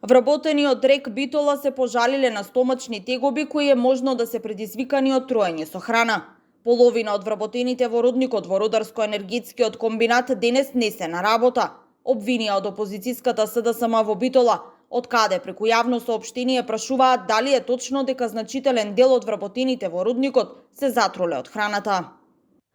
Вработени од рек Битола се пожалиле на стомачни тегоби кои е можно да се предизвикани од троење со храна. Половина од вработените во рудникот во Рударско-енергетскиот комбинат денес не се на работа. Обвинија од опозицијската СДСМ во Битола, од каде преку јавно соопштение прашуваат дали е точно дека значителен дел од вработените во рудникот се затруле од храната.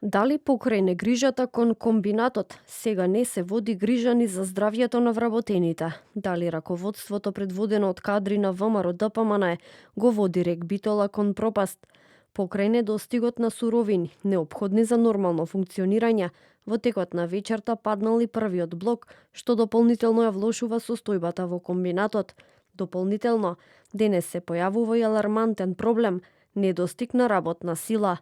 Дали покрај негрижата кон комбинатот сега не се води грижа ни за здравјето на вработените? Дали раководството предводено од кадри на ВМРО ДПМН го води рек Битола кон пропаст? Покрај недостигот на суровини, неопходни за нормално функционирање, во текот на вечерта паднал и првиот блок, што дополнително ја влошува состојбата во комбинатот. Дополнително, денес се појавува и алармантен проблем – недостиг на работна сила.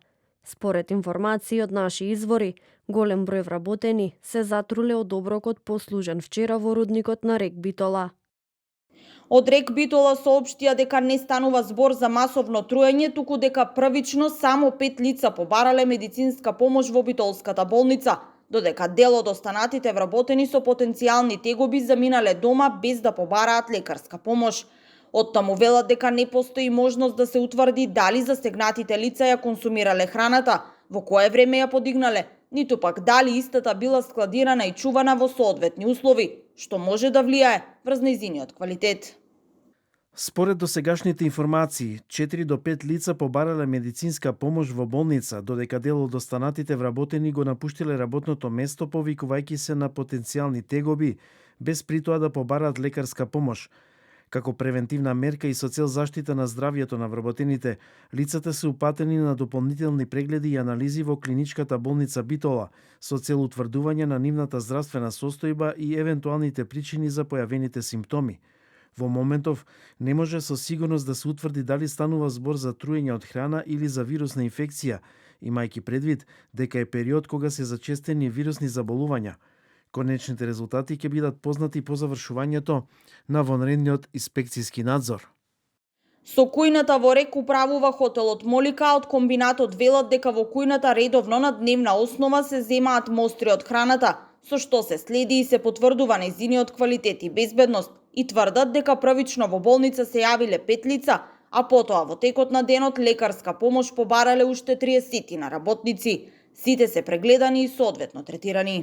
Според информации од наши извори, голем број вработени се затруле од оброкот послужен вчера во рудникот на рек Битола. Од рек Битола соопштија дека не станува збор за масовно труење, туку дека првично само 5 лица побарале медицинска помош во Битолската болница, додека дел од останатите вработени со потенцијални тегоби заминале дома без да побараат лекарска помош. Оттаму велат дека не постои можност да се утврди дали засегнатите лица ја консумирале храната, во кое време ја подигнале, ниту пак дали истата била складирана и чувана во соодветни услови, што може да влијае врз нејзиниот квалитет. Според досегашните информации, 4 до 5 лица побарале медицинска помош во болница, додека дел од останатите вработени го напуштиле работното место повикувајќи се на потенцијални тегоби, без при тоа да побараат лекарска помош. Како превентивна мерка и со цел заштита на здравјето на вработените, лицата се упатени на дополнителни прегледи и анализи во клиничката болница Битола, со цел утврдување на нивната здравствена состојба и евентуалните причини за појавените симптоми. Во моментов не може со сигурност да се утврди дали станува збор за труење од храна или за вирусна инфекција, имајќи предвид дека е период кога се зачестени вирусни заболувања. Конечните резултати ќе бидат познати по завршувањето на вонредниот инспекцијски надзор. Со кујната во рек управува хотелот Молика, од комбинатот велат дека во кујната редовно на дневна основа се земаат мостри од храната, со што се следи и се потврдува нејзиниот квалитет и безбедност, и тврдат дека првично во болница се јавиле 5 лица, а потоа во текот на денот лекарска помош побарале уште 30 на работници. Сите се прегледани и соодветно третирани.